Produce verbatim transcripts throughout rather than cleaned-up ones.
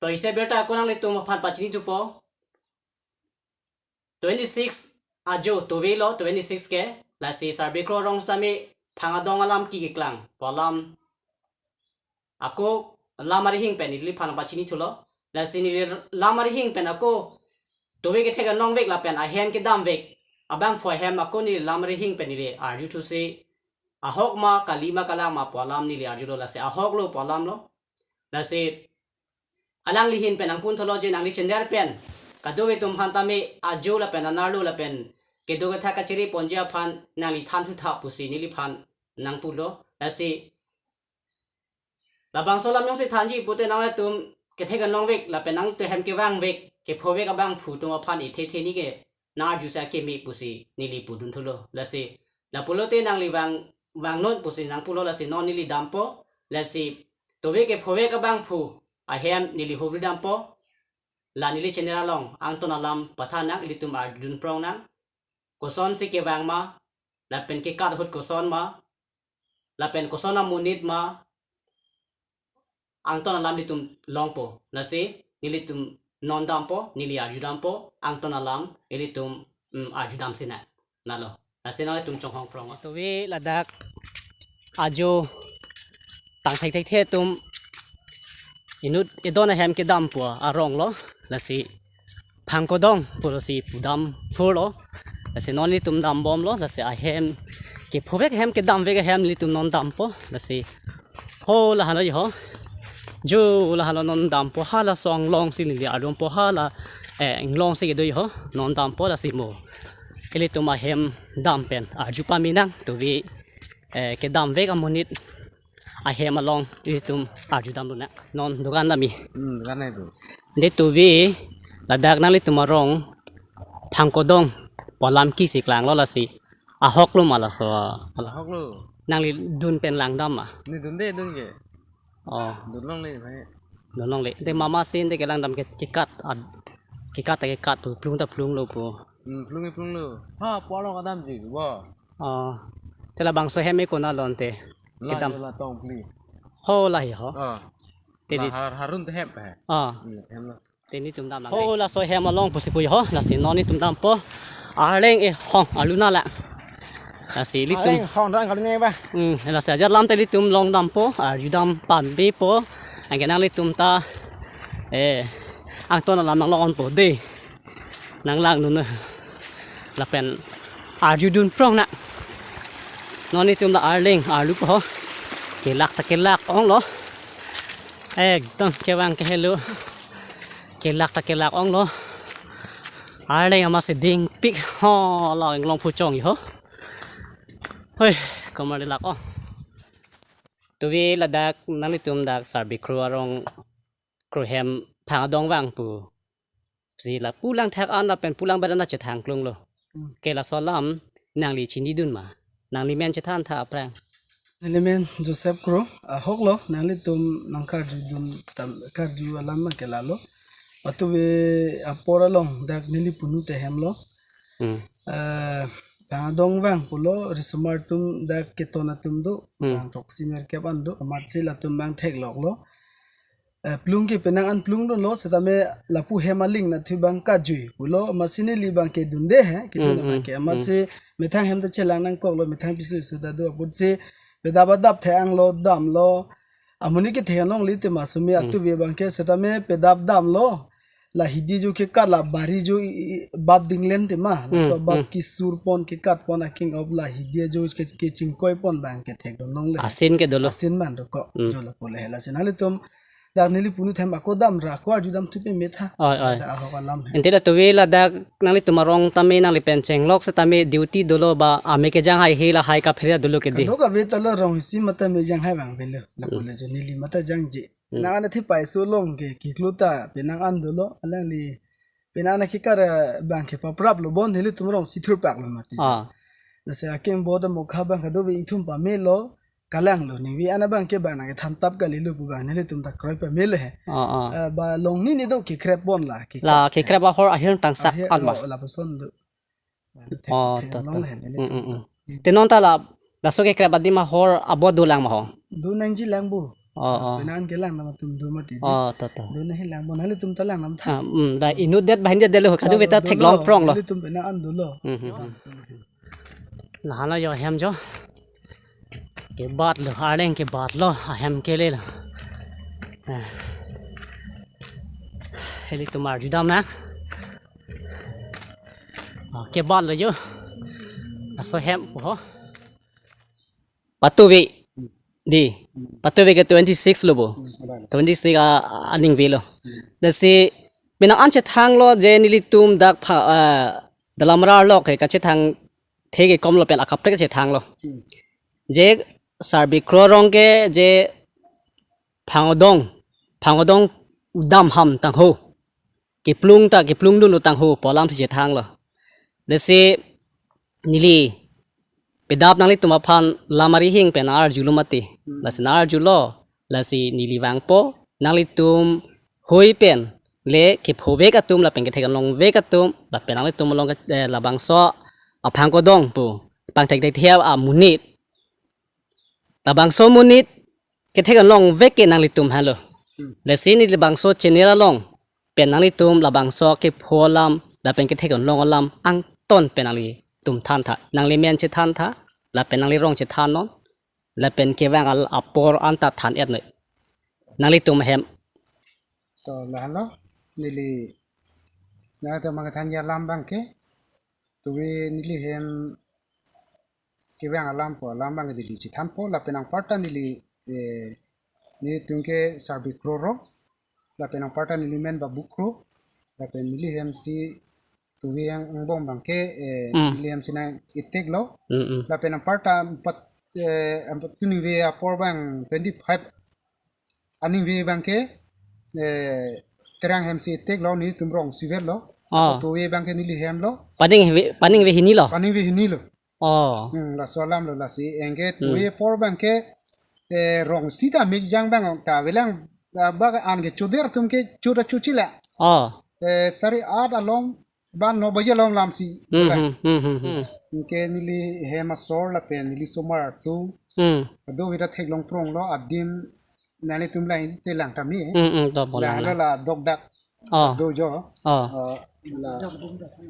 To isi abirta ako nanglitum aphan pachini thupo. Twenty six ajo tove lo, twenty six ke. Lasi Sarbikro arong sitame Phangdong alam ke keklang pu alam ako lam arihing pen neliphan pachini thulo. Lasi neli lam arihing pen ako tove kethek anong vek lapen ahem kedam vek abangphu ahem ako neli lam arihing pen neli arju thusi, ahok ma, kali ma, kalang ma pu alam neli arjulo, lasi ahok lo pu alam lo. Lasi alangli ahin pen nangpun thulo je nangli chender pen kadokave atum aphan tame ajo lapen anerlo lapen kedo kethak kachiri ponji aphan nangli than thutha pusi neliphan nangpulo. Lasi labangso alam jongsi thanji pute nanglitum kethek anong vek lapen nangtum ahem kevang vek, kepho vek abangphu atum aphan ithe the ni ke nang arjusi akeme pusi neli pudun thulo. Lasi lapulote nangli vang, vangnon pusi nangpulo, lasi non neli dampo. Lasi tove kepho vek abangphu ahem neli hubri dampo. La neli channel along angton alam pathan nang, ilitum arjudun prong nang. Kosonsi kevang ma, lapen kekat ahut koson ma, lapen koson amonit ma, angton alam ilitum longpo. Lasi nelitum non dampo, neli arju dampo, angton alam ilitum, mm, arju dam sina. Nalo. Lasi nanglitum chonghong prong. Tove ladak ajo tang thek thek the atum inut edon ahem kedam pu arong lo. Lasi Phangdong pulosi pudam thurlo. Lasi non ilitum dam bomlo. Lasi ahem kepho vek ahem kedam vek ahem ilitum non dampo. Lasi ho la halo ho. Jo la halo non dampo, hala song longsi neli adon po, hala, eh, inglongsi kedo ho. Non dampo lasi mo ilitum ahem dam pen arju pame nang, tove, eh, kedam vek amonit ahem along ilitum arju damlo nang. Non dokan dam-i. Hmm, dokan nai tu. De tove ladak nanglitum arong Phangdong pu alam ke si klanglo, lasi ahok lo ma laso? Ahok lo. Nangli dun pen lang dam ma? Ne dun de, dun ke. Oh. Dun longle bhai. Dun longle. De mama si de kelang dam ke, kekat ad, kekat ta kekat pu, plung ta plung lo pu. Hmm, plung ke plung lo. Ha, pu arong kedam ji bo. Oh. Te labangso ahem ke konat lo ante? La kedam. La tong pli. Ho, la hi ho. Oh. Te la di har, harun te hem he. Oh. Hmm, hem lo. Te nelitum dam lang. Ho, laso ahem along pusi pu ho, lasi non nelitum dampo. Arleng, eh, hong, aluna la. Lasi ilitum. Arleng, hong, dang kali ne ba. Hmm, lasi ajat lam te ilitum long dampo, arju dam pame po. Anke nanglitum ta, eh, angton alam nang long-onpo de. Nang lang nun. Lapen arjudun prong nang. Non nelitum la arleng, arlu po ho. Kelak ta kelak onglo. Ekdom kevang kehelo. Kelak ta kelak onglo. Arleng amatsi dingpik ho, la inglong phuchong ho. Hoi, komat de lak ong. Tove ladak nanglitum dak Sarbikro arong Kro hem Phangdong vang pu si lapu langthak an lapen pu lang badan na chethang klunglo. Hmm. Ke laso alam nangli chinidun ma? Nangli men chethan tha aphrang. Neli men Joseph Kro, ahok lo, nanglitum nang karjudun tam, karju alam ma ke lalo. Atove apor along dak neli punu te hem lo. Hmm. Eh, Phangdong vang pulo, risomar atum dak keton atum do, Hmm. Bang throksi mer kep an do, amatsi latum bang theklok lo. Eh, plung ke penang an plung dunlo, setame lapu hem aling na thu bang kajui pulo, amatsi neli bang kedunde he, kedun Hmm, abang hmm, ke, hmm. Amatsi methang hem ta chelang nangkoklo, methang piso iso ta do, apotsi pedap adap the-ang lo, damlo, amonit ke the-ang longle tema sumi Hmm. atove bang ke, setame pedap damlo, la hidi jo kekat, la bari jo i, i, bap dinglen tema, Hmm, laso bap hmm. kisur pon kekat pon aking op la hidi jo ke, kechingkoi pon bang ke thekdun longle. Asin ke dolo. Asin man do ko, Hmm. jo lapu le he, lasi nanglitum dak neli punu them ako dam ra, ako arju dam thu pame tha. Oi, oi. Dak ahok alam he. Ante la tove ladak nanglitum arong tame nangli pen chenglok setame duty dolo ba ame kejang hai he lahai kaphere dolo ke de. Kadokave ta lo, rong isi mata me jang hai bang avelo. Lapu Hmm. le jo neli mata jangje. Hmm. Nang ana thi paiso long ke, kiklu ta penang an dolo, alangli penang ana kikar, eh, bang ke paprap lo, bon nelitum rong si thurpak lo mati. Ah. Lasi aking bo da mokha bang kadokave ingthum pamelo, kalang lo, ningve ana bang ke bang nang kethan tap kali lo pu bang nelitum ta kroi pamelo he. Ah, ah. Eh, ba long ni ni do kekrep pon la, ke La kekrep ahor ahir tangsak Ahir, an ba. oh, lapuson do. Oh, Thek to, long to. le he, neli Mm, mm, mm. Te non ta la, laso kekrep adim ahor abot dolang ma ho? Do nangji lang bo. Oh, oh. Penang an kelang nama tum do mati. Oh, to, to. Do na hilang bon hali tum ta lang nam tha. Ah, mm, da inut det bahin det lo, kadu beta theklong prong lo. Hali tum penang an dolo. Hmm, hmm, hmm. Lahan lo yo hem jo. Kebat lo, arleng kebat lo, ahem kele lo. Eh. Heli tum arju dam na. Ah, kebat lo yo. Laso hem po ho. Patuve. Di. Patuve ke twenty-six lo bo. Twenty-six a, aning ve lo. Lasi penang an chethang lo je nelitum dak pha, ah, dalam rar lo ke kachethang thege kom lo pen akaprek chethang lo. Je Sarbikro rong ke je Phangdong, Phangdong udam ham tangho. Keplung ta, keplung dun tangho pu alam si chethang lo. Lasi neli pedap nanglitum aphan lam arihing pen arju lo mati. Lasi nang arju lo, lasi neli vangpo, nanglitum hoi pen le kephovek atum lapen kethek longvek atum, lapen nanglitum along ke, eh, labangso aphang kodong pu pangthek thek thia amonit. Labangso monit kethek longvek ke nanglitum halo. Lasi neli labangso channel along pen nanglitum labangso kepho alam lapen kethek long alam angton pen nanglitum thantha. Nangli men chethan tha, lapen nangli rong chethan non, lapen kevang al apor anta than et noi. Nanglitum hem. To lahenlo, neli nangtum mang than ya alam abang ke, tuve neli hem kevang alam pu alam abang neli chethanpo, lapen anparta neli, eh, nelitum ke Sarbikro rong, lapen anparta neli men Babu Kro, lapen neli hem si tuve yang angbong abang ke, eh, Hmm. neli hem si nang-itik lo, Hmm, hmm. lapen anparta empat, eh, empat tuning ve apor abang twenty-five aning ve abang ke, eh, Terang hem si itik lo, nelitum rong sivet lo. Ah. Tuve abang ke neli hem lo. Paning ve, paning ve hini lo. Paning ve hini lo. Oh. Hmm, laso alam lo lasi. Anke Hmm. tuve apor abang ke, eh, rong sita mikjang abang ta velang, ah, bak an ke choder atum ke choda chochila. Oh. Eh, sari at along ban no baje along lam si. Hmm, Bang. hmm, hmm, hmm, hmm. Anke neli hem asor lapen neli somar atum. Hmm. Ado vita theklong prong lo adim nelitum lain te lang tame. Hmm, hmm, to bolang Lahenlo lang. la dokdak Oh. do jo. Oh. Eh, la,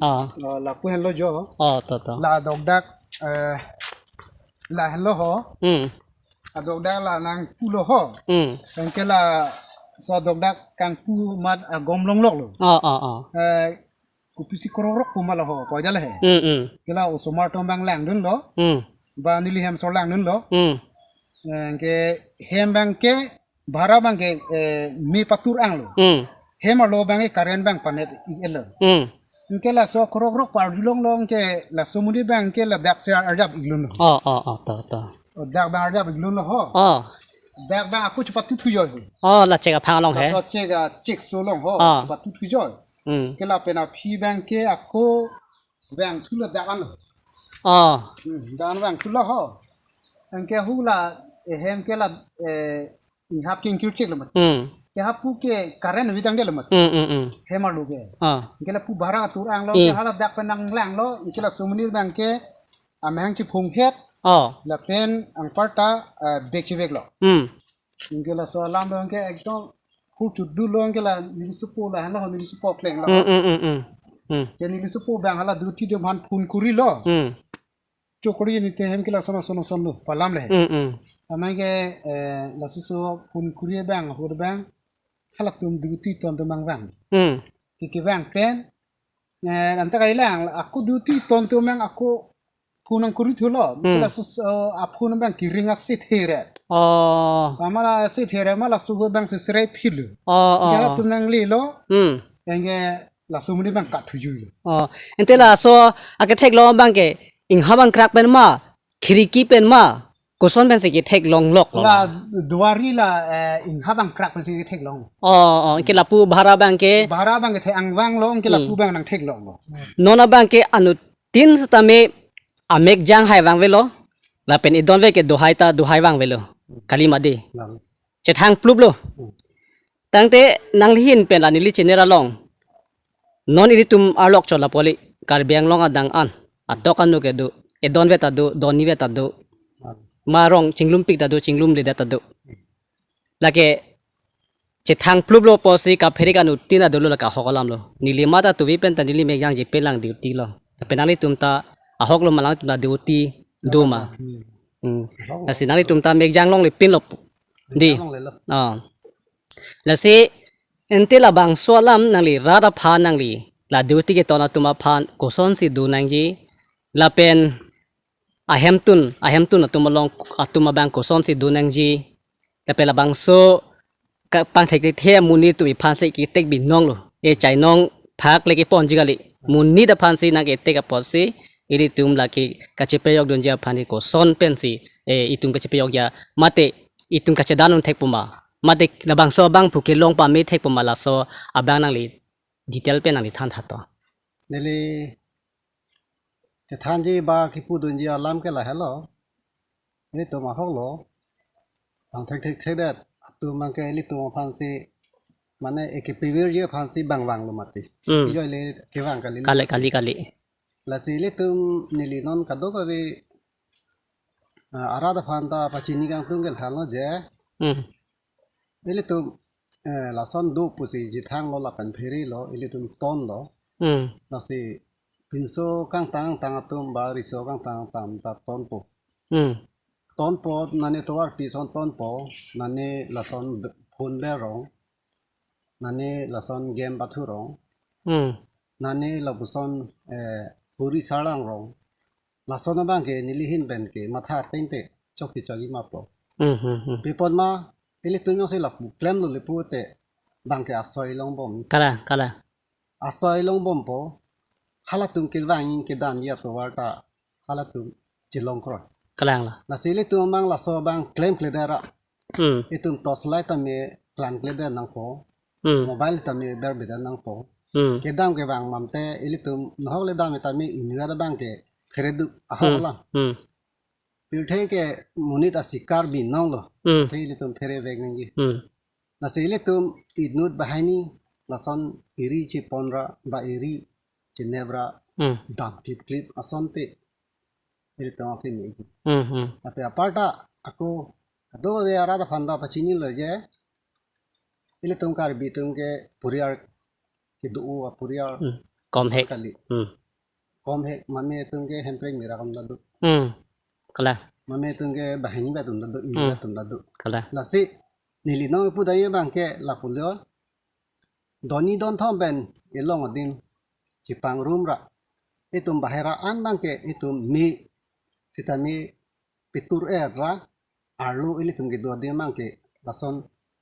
Oh. eh, lapu henlo jo. Oh, to, to. La dokdak, eh, lahenlo ho. Hmm. Adokdak la nangpu lo ho. Hmm. Anke laso dokdak kangpu amat agom longlok lo. Oh, oh, oh. Eh, kopisi krokrok pu ma lo ho, pu ajat le he. Hmm, hmm. Ke la osomar atum abang langdun lo. Hmm. Ba neli hem asor langdun lo. Hmm. Eh, anke hem abang ke bhara abang ke, eh, me patur ang lo. Hmm. Hem arlo abang ke current abang panet ik-et lo. Hmm. Anke laso krokrok pu arjulong lo anke laso monit abang ke ladak si arjap iklun lo. Oh, oh, oh, to, to. Oh, dak abang arjap iklun lo ho. Oh. Dak abang ako chepatu thujo ho. Oh, la chek aphang along he. Laso chek a chek so along ho. Ah. Chepatu thujo. Hmm. Ke lapen aphi abang ke ako vangthu ladak an lo. Oh. Hmm, dan vangthu lo ho. Anke hu la, eh, hem ke la, eh, inghap ke ingkir chek lo mat. Hmm. Ke hapu ke current vidang de lo mat. Hmm, hmm, hmm. Hem arlo ke. Ah. Anke lapu bhara atur ang lo, Hmm. ke hala dak pen nanglang lo, anke laso monit abang ke amahang chephung het. Oh. Lapen anparta, eh, bek chevek lo. Hmm. Anke laso alam abang ke ekdom hu chudu lo anke la neli sopo lahenlo, neli sopo kleng lo. Hmm, hmm, hmm, hmm. Hmm. Ke neli sopo abang hala duty atum aphan phone kuri lo. Hmm. Chokri ni te hem ke lason lason lason lo pu alam le. Hmm, hmm. Amat ke, eh, laso so phone kuri abang, hur abang. Halatum duty ton atum abang vang. Hmm. Ke kevang pen, eh, anta kailang, ako duty ton atum abang ako phone nangkuri thulo. Hmm. Ke laso, eh, aphone abang kering asit here. Oh. Amat la asit here, amat laso ahut abang si sere philo. Oh, oh, Ke oh. halatum nanglelo. Hmm. Anke laso monit abang kat thuju lo. Oh. Ante laso aketheklong abang ke inghap angkrak pen ma, khiriki pen ma, koson pensi kethek longlok lo La la. duari la, eh, inghap angkrak pensi kethek long. Oh, oh, anke lapu bhara abang ke. Bhara abang kethek angvang lo, anke Hmm. lapu abang nangthek longlo. Non abang ke anuttin setame amek jang hai vangvelo. Lapen idonve ke dohai ta dohai vangvelo. Kali mati. Lang. Chethang plup lo. Hmm. Tangte nangli ahin pen la neli channel along. Non ilitum arlok chot lapu kali Karbi Anglong adang an. Atok anu kedo. Idonve ta do, donive ta do. Hmm. Ma rong chinglumpik ta do, chinglumledet ta do. lake chethang pluplo pusi kaphere kanutin adolo lake ahok alamlo. Neli mata tuvi pen ta neli mekjang je pelang duty lo. Lapen nanglitum ta ahok lo ma, nanglitum ta duty do ma. Hmm. Hmm. Ahok lo. Lasi nanglitum ta mekjang longle pinlo pu. Dei. Mekjang longlelo. Ah. Lasi ante labangso alam nangli rat aphan, nangli la duty keton atum aphan kosonsi do nangji. Lapen ahemtun, ahemtun atum along, atum abang kosonsi do nangji. Lapen labangso kapangthekthekthe amonit atum iphansi ketek binong lo. E chainong phak le keponji kali. Monit aphansi nangketek apotsi ilitum lake kachepejok dunji aphan ke koson pensi, e, itum kachepejokji mate itum kachedan un thekpo ma, mate labangso abang pu kelong pame thekpo ma, laso abang nangli detail pen nangli than thato. Neli kethanji ba kipudunji alam ke lahelo. Ilitum ahok lo. Pangthekthekthe atum abang ke ilitum aphansi, mane eke pevirji aphansi bang vanglo mati. Hmm. Ijoile kevang kali. Kali, kali, kali. Lasi ilitum neli non kadokave, ah, arat aphan ta pachini kangtung ke lahelo je. Hmm. Ilitum, eh, lason do pusi chethang lo lapen phere lo, ilitum ton lo. Hmm. Lasi pinso kangtang tang atum ba riso kangtang tang ta tonpo. Hmm. Tonpo, nane tovarpi ason tonpo, nane lason b-, phone berong, nane lason game pathu rong, Hmm. nane lapuson, eh, huri sarlang rong. Lason abang ke neli ahin pen ke matha ateng te chokche chokji ma pu. Hmm, hmm, hmm. Pi apot ma, ilitum jongsi lapu klemlo le pu te abang ke asoi longbom. Kalang, kalang. Asoi longbompo, halatum kevang kedamji atovar ta halatum chelong kroi. Kalang lo. Lasi ilitum abang laso abang klemkledet ra. Hmm. Itum torchlight tame klangkledet nangpo. Hmm. Mobile tame berbedet nangpo. Hmm. Kedam kevang mam te ilitum nohok le dam tame inut abang ke pheredu ahok Hmm. alam. Hmm. Pirthe ke monit asikar binong lo. Hmm. Te ilitum pherevek nangji. Hmm. Lasi ilitum inut banghini lason eri chepon ra ba eri chenep ra Hmm. dam klipklip ason te ilitum akimi. Hmm, hmm. Tapi aparta ako kadokave arat aphan ta pachinilo je ilitum Karbi atum ke puriar kedo-o apuriar Hmm. Kom he. Kali. Hmm. Kom he, mame atum ke hemprek mira kam ta do. Hmm. Kalang. Mame atum ke banghini atum ta do, inut Hmm. atum ta do. Kalang. Lasi neli nangpudunji abang ke lapulo. Doni don thom pen elong adim chepangrum ra. Itum bahera an abang ke itum me sitame pitur-et ra arlo ilitum kedo adim abang ke lason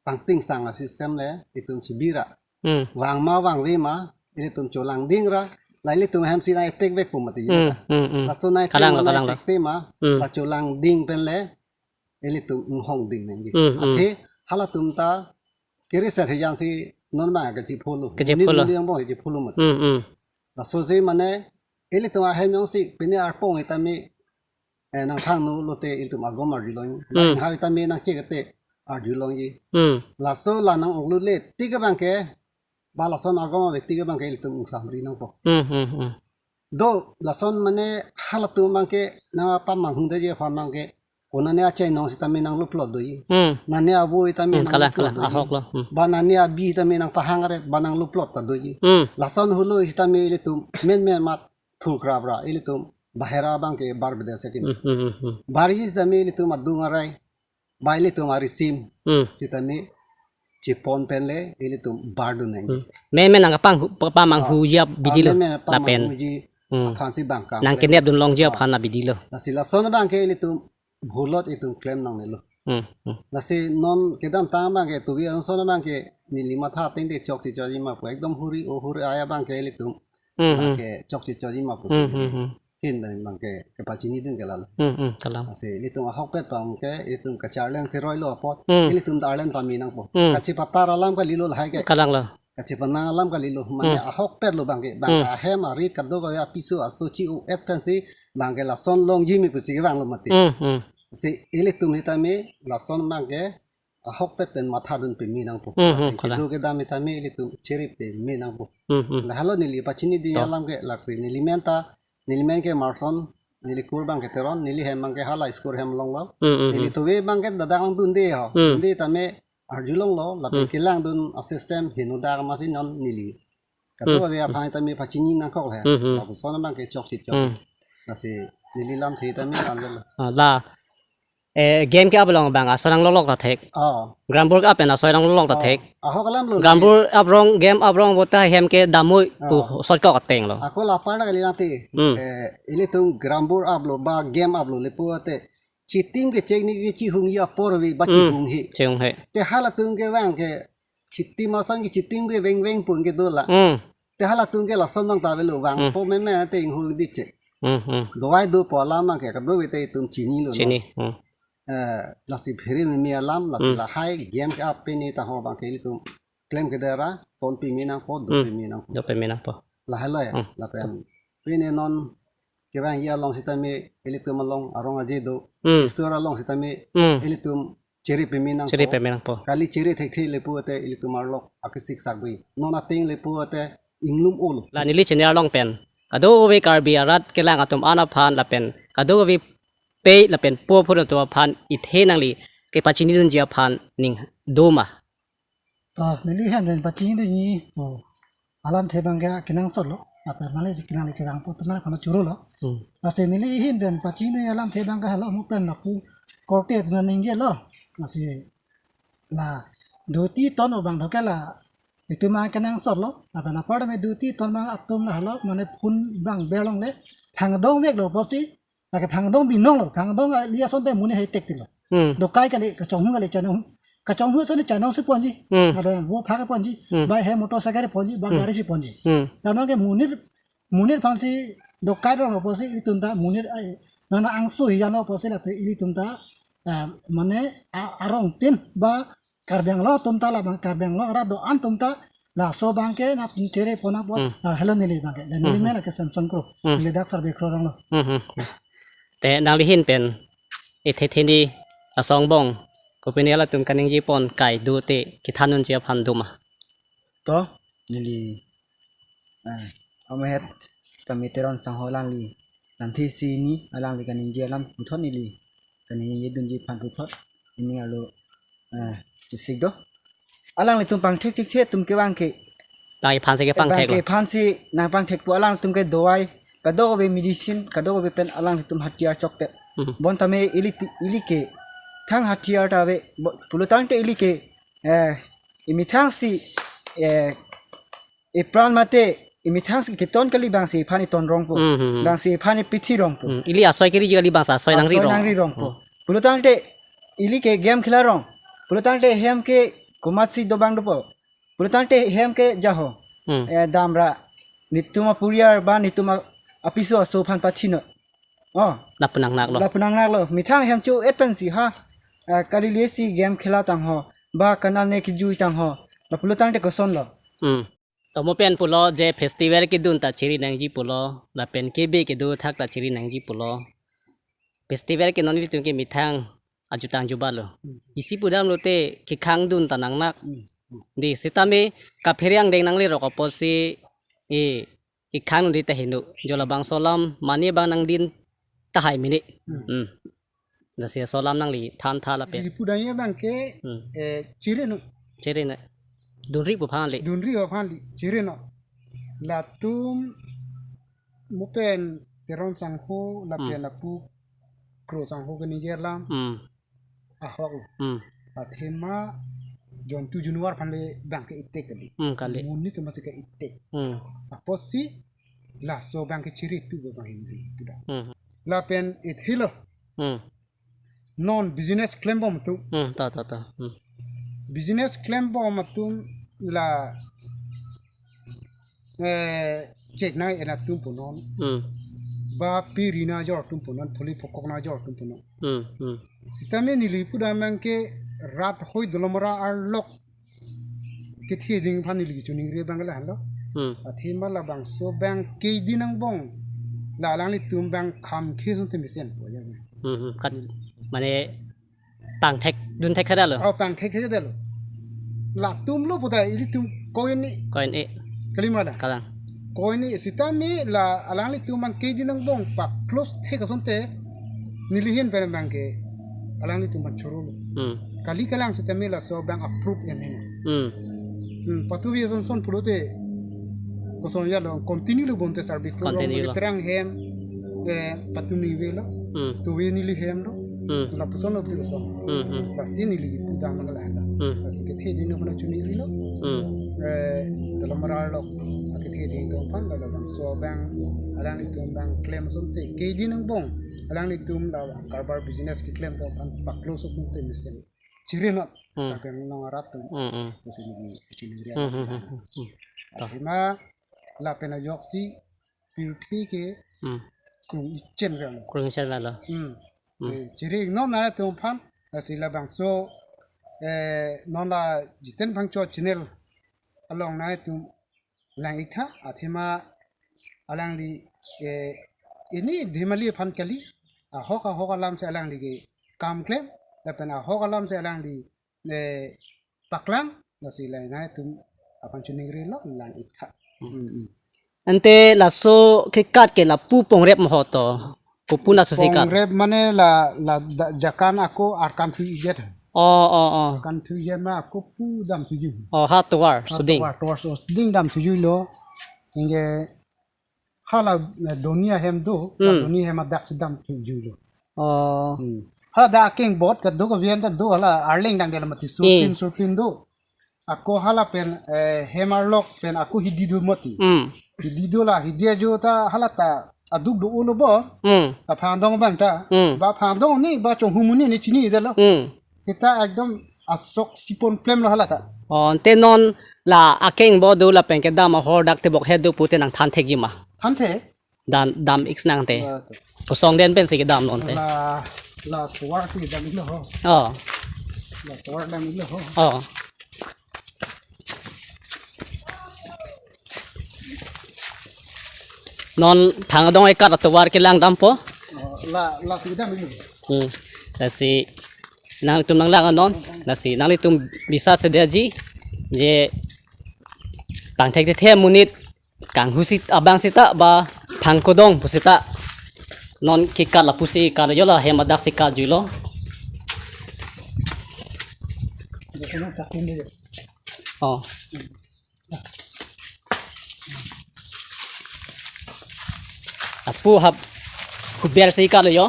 pangtingsang asystem le itum chibi ra. Hmm. Vang ma vangve ma ilitum cholangding ra. La ilitum hem si nang-etek vekpo mati Hmm, ta. Hmm, hmm. Lason nang-etek Kalang ma lo, kalang lo. nang-etek te ma. Hmm. La cholangding pen le ilitum inghongding nangji. Hmm, hmm. Athe halatum ta kiri ser hijan si non ma kachepho lo. Kachepho lo. Ni yang bo kachepho lo mati. Hmm, hmm. Laso si mane ilitum ahem jongsi pine arpong itame, eh, nangthang nu lote ilitum agom arjulong. Hmm. Inghau itame nangchek te arjulongji. Hmm. Laso la nang-ok lut le tik abang ke ba lason agom ave tik abang ke ilitum ingsamri nangpo. Hmm, hmm, hmm. Do lason mane halatum abang ke nangpamanghu detji aphan abang ke ko nane achainong sitame nangluplot doji. Hmm. Nane avo itame Hmm, kalang, nangluplot kalang. doji. Ahok lo. Hmm. Ba nane abi tame nangpahang aret ba nangluplot ta doji. Hmm. Lason helo sitame ilitum menmen mat thurkrap ra ilitum bahera abang ke barbedet sekin. Hmm, hmm, hmm, hmm. Barji sitame ilitum adung arai ba ilitum arisim Hmm. sitame chepon pen le ilitum bardun nang. Hmm. Menmen nangpang, pamanghuji Ah, abidi lo. menmen Lapen. pamanghuji Hmm. aphansi bang kang Nang le. kenep dun longji Ah. aphan abidi lo. Lasi lason abang ke ilitum bhulot itum klem nangnelo. Hmm, hmm. Lasi non kedamtang abang ke tuvi anson abang ke neli matha ateng te chokche chokji ma pu ekdom huri o huri ai abang ke ilitum Hmm, hmm. ke chokche chokji ma pu Hmm, hmm, hmm. Ahin abang ke kepachinidun ke lalo. Hmm, hmm, kalang. Lasi ilitum ahokpet abang ke ilitum kacharleng seroi lo apot. Hmm. Ilitum ta arleng pame nangpo. Hmm. Kachepatar alam kalilo lahai ke. Kalang lo. Kachepanang alam kalilo. Mane Hmm. ahokpet lo abang ke. Abang Hmm. ahem arit kadokave apiso asochi u-et pensi abang ke lason longji me pusi kevang lo mati. Hmm, hmm. Si ilitum sitame lason abang ke ahokpet pen mathadun peme nangpo. Hmm, hmm, Abang ke kalang. kedo kedam sitame ilitum cherip peme nangpo. Hmm, hmm. Lahelo neli pachinidunji To. alam ke laksi neli men ta, neli men ke Marson, neli kur abang ke Teron, neli hem abang ke hala school hem along lo. Hmm, hmm, Neli hmm. tuve abang ke dadang dunde ho. Hmm. Dunde tame arjulonglo, lapen Hmm. kelangdun a-system henodak amatsi non neli kadokave Hmm. aphan tame pachini nangkok le. Hmm, hmm. Lapuson abang ke chokche chok. Hmm. Lasi neli lamthe tame anjalo. Ah, la, eh, game ke-ap along abang asoi nangloklok ta thek. Oh. Grambur ke-ap pen asoi nangloklok ta Oh. thek. Ahok alamlo. Grambur-ap rong, game-ap rong puta hem ke damnoi pu Oh. sotkok atenglo. Ako lapar na kali nangte. Hmm. Eh, ilitum Grambur-aplo ba game-aplo le pulote. Chitim kecheng ni kechihungji apor ave ba Hmm. chihunghe. Chihunghe. Te halatum kevang ke chitim ason ke chitim ke vengveng pun ke dola. Hmm. Te halatum ke lason nang ta avelo vang Hmm. po meme te inghun di che. Hmm, hmm. Dovai dopo alam ke kadokave te itum chinilo no. Chini. Hmm. Eh, lasi phere meme alam, lasi Hmm. lahai game ke-ap pen ni ta ho abang ke ilitum klem kedera, ton peme nangpo, do Hmm. peme nangpo. Do peme nangpo. Lahelo ya, Hmm. lapen. Pini non kevangji along sitame ilitum along arong aje do. Hmm. Store along sitame Hmm. ilitum chere peme nangpo. Chere peme nangpo. Kali chere thekthe le pulote ilitum arlok akesik sakbe. Non ateng le pulote inglum olo. La neli channel along pen kadokave Karbi arat kelang atum an aphan lapen kadokave pei lapen po phun atum aphan ithe nangli kepachinidunji aphan ning do ma? To, neli ahin pen pachinidunji, to, alamthe abang ke kenangsotlo, lapen nangli kenangli kevang po, teman kono churolo. Hmm. Lasi neli ahin pen pachinidunji alamthe abang ke helo mo pen lapu korte atum nangjelo. Lasi la duty ton abang doke la itum abang kenangsotlo, lapen apar tame duty ton abang atum la helo, mane phun abang berlongle, phangdong veklo pusi, lake phangdong binonglo, phangdong ali asonte monit hai tek tilo. Hmm. Dokai kali, kachonghu kali chanong, kachonghu asonte chanong si ponji. Hmm. Ada wo phak ponji, Hmm. ba he motorcycle ponji, ba Hmm. gari si ponji. Hmm. Tanong ke monit, monit aphansi dokai rong pusi itum ta monit ai, nana angsu hijan pusi lapen ilitum ta, eh, mane a-, arong tin ba Karbi Anglong atum ta labang Karbi Anglong arat do-an atum ta laso abang ke nangchere pon apot, Hmm. ah, helo neli abang ke. Dan neli Hmm. mela ke Samson Kro. Hmm. Neli dak Sarbe Kro ronglo. Hmm, hmm. Te nangli ahin pen ithe theni asong bong kopine halatum kaningje pon kai do te kethandunji aphan do ma? To, neli, eh, amehet tame Teron Sangho alangli lamthe isi hini alangli kaningje alam puthot neli kaningjedunji aphan puthot hini alo, eh, chesik do. Alanglitum pangthek thekthe atum kevang ke. Bang iphan si kepangthek Bang ke lo. Iphan si nangpangthek pu alangtum ke dovai, kadokave medicine, kadokave pen alangtum hatiyar chokpet. Hmm. Bon tame ili ti-, ili ke thang hatiyar ta ave, bo-, pulo tangte ili ke, eh, imethang si, eh, ipran mate, imethang si keton kali bang si iphan iton rongpo. Hmm, hmm, hmm. Bang si iphan ipithi rongpo. Hmm. Ili asoi keri kali bang si asoi nangri Asoi rong. Nangri rongpo. Hmm. Pulo tangte ili ke game khela rong. Pulo tangte hem ke komatsi dobang dopo. Pulo tangte hem ke jaho. Hmm. Eh, damra netum apuriar ba netum a-, apiso aso aphan pathinoi. Oh. Lapu nangnaklo. Lapu nangnaklo. Methang hem cho-et pensi ha. Eh, kali lesi game khela tangho. Ba kanal ne kejui tangho. Lapulo tangte kosonlo. Hmm. To mo pen pulo je festival kedun ta chiri nangji pulo. Lapen kebe kedo thak ta chiri nangji pulo. Festival ke non ilitum ke methang ajutang jubalo. Hmm. Isi pudamlote kekhangdun ta nangnak. Hmm. Di sitame kaphere angdeng nanglerok apotsi e kekhangdun di ta heno. Jo labangso alam mane abang nangdin tahai mene. Hmm. Hmm. Lasi laso alam nangli thantha lapen. Di pudamji abang ke, Hmm. eh, chirino. Chirino. Dunri pu aphan le. Dunri aphan le, chirino. Latum mo pen Teron Sangho lapen Hmm. lapu Kro Sangho kaningje alam Hmm. ahok. Hmm. Athema jontu junwar aphan le abang ke itek kali. Hmm, kali. Monit atum si ke itek. Hmm. Apotsi laso abang ke chiri tu abang hindri tu da. Hmm. Lapen ithilo. Hmm. Non business klembom atum. Hmm, ta, ta, ta. Hmm. Business klembom atum la, eh, chek nang-en atum punon. Hmm. Ba piri na jor atum punon, phuli phokok na jor atum punon. Hmm, hmm. Sitame neli pudam abang ke rat hoi dolomara arlok kethe ding aphan neli choningri abang ke lahenlo. Hmm. Athema labangso abang kedi nangbong. La alanglitum abang kham khe sung te mesen po ya. Hmm, hmm. Kat, mane pangthek, dunthek khadalo. Oh, pangthek khadalo. Latumlo puta ilitum koini. Koini. Kalima da. Kalang. Koini sitame la alanglitum abang kedi nangbong pa close thek asonte neli ahin pen abang ke alanglitum abang chorolo. Hmm. Kali kalang sitame laso abang approve en hena. Hmm. Hmm, patuve ason son pulote koson jalo, continue lo bonta service program. Continue lo. Terang hem, eh, patu ningve lo. Hmm. Tuve neli hem lo. Hmm. Lapuson lo betul koson. Hmm, hmm. Lasi neli pudam lo lah. Hmm. Lasi kethe ding aphan choningri lo. Hmm. Eh, dalam arlo akethe ding atum aphan, labangso abang, alanglitum abang klem asonte, keding angbong alanglitum la karbar business keklem atum aphan pa-close asonte mesen. Chiri non. Hmm. Lapen long arat atum. Hmm, hmm. Mesen ini chiri. Hmm, hmm, hmm, hmm, hmm. Athema lapen ajoksi pirthe ke Hmm. krung ichen relo. Krung ichen relo. Hmm. Hmm. Eh, chiri non nangtum aphan, lasi labangso, eh, non la Jiten Phangcho channel along nangtum lang-iktha, athema alangli, eh, ini Dhemaili aphan kali, ahok ahok alam si alangli kekam klem, lapen ahok alam si alangli, eh, paklang, lasi la nangtum aphan choningri lo lang-iktha. Hmm. Hmm, hmm. Ante laso kekat ke lapu pongrep mo hoto. Kopi-an aso si kat? Pongrep mane la, la da, jakan ako arkan thu ijet. Oh, oh, oh. Arkan thu ijet ma ako pu dam thuji. Oh, ha tovar, ha, suding. Tovar, tovar suding dam thuji lo. Anke hala, eh, doni ahem do, la Hmm. doni ahem adak si dam thuji lo. Oh. Hmm. Hala dak akeng bot kedo kevian ta do, hala arleng dang dela mati surpin, Hmm. surpin do. Ako hala pen, eh, hem arlok pen ako hidi do mati. Hmm. Hidi do la, hidi ajo ta hala ta aduk do-o lo bo. Hmm. Aphan dong abang ta. Hmm. Ba aphan dong ni, ba chonghu muni ni chini delo. Hmm. Kita ekdom asok sipon plem lo hala ta. Oh, ante non la akeng bot do lapen kedam ahor dak tebok he do pute nangthan thekji ma? Than thek. Dam, dam-ik nang te. Ah, to. Kosong den pensi kedam non te. La, la tovar si dam-ik lo ho. Oh. La tovar dam-ik lo ho. Oh. Non thang adong ekat atovar kelang dampo. Oh, la, lasi dam-ik lo. Hmm. Lasi nangtum nanglang non. Lasi nanglitum bisa sedaji. Je pangthek thethe amonit kanghu si abang seta ba phangkodong pu seta. Non kekat lapusi kat jo, la hem adak si kat juilo. Oh. Lapu hap huber si kat jo.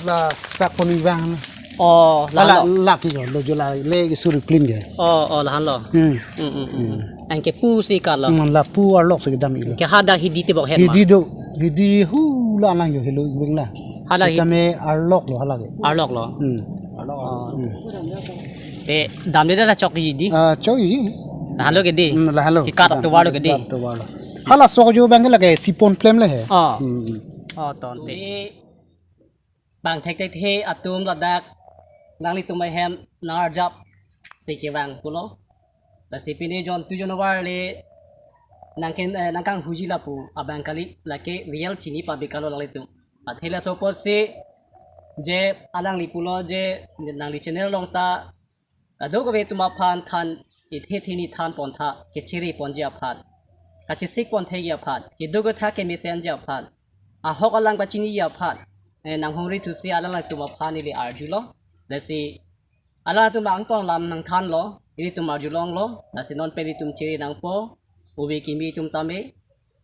La sak pon vang. Oh, la, la, lo. La ke jo, lo jo la le ke suri plin ke. Oh, oh, lahan lo. Hmm. Hmm, hmm, hmm. Hmm. Anke pusi kat lo. Hmm, lapu arlok si kedam-ik lo. Ke hadak hidi tebok het ma? Hidi do, hidi hu la nang jo helo ibeng la. Hala hi- Sitame arlok lo hala ke. Arlok lo. Hmm. Arlok. Oh. Hmm. Te damde ta chokji di? Ah, chokji. Lahan lo ke di? Hmm, lahan lo. Kekat atovar lo ke di? Kekat atovar lo. Hala sok jo abang ke lake sipon plem le he. Oh. Hmm, hmm. Oh, to ante. Pangthek thethe atum ladak nanglitum ahem nangarjap si kevang pulo. Lasi pine jon tu jon war le nangken, eh, nangkanghuji lapu abang kali, lake real chini pabikalo nanglitum. Athe laso apotsi je alangli pulo je nangli channel along ta kadokave atum aphan than, ithe thini than pontha, kechiri ponji aphan, kachesik ponthekji aphan, kedo ketha kemesenji aphan, ahok alam kachiniji aphan, eh, nanghongri thusi alanglitum aphan neli arjulo. Lasi alangtum angtong lam nangthanlo, ilitum arjulonglo, lasi non pen ilitum chiri nangpo, ove kimi atum tame,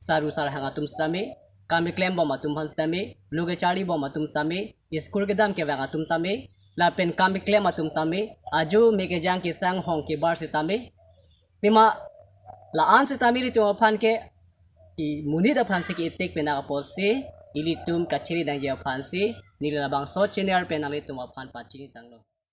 saru sarhang atum sitame, kam keklem bom atum aphan sitame, lo kecharli bom atum tame, school kedam kevang atum tame, lapen kam keklem atum tame, ajo me kejang kesang hong kebar sitame. Pima la-an sitame ilitum aphan ke, imonit aphan si ke-etik pen apotsi, ilitum kachiri nangji aphan si, neli labangso channel pen nanglitum aphan pachini tanglo.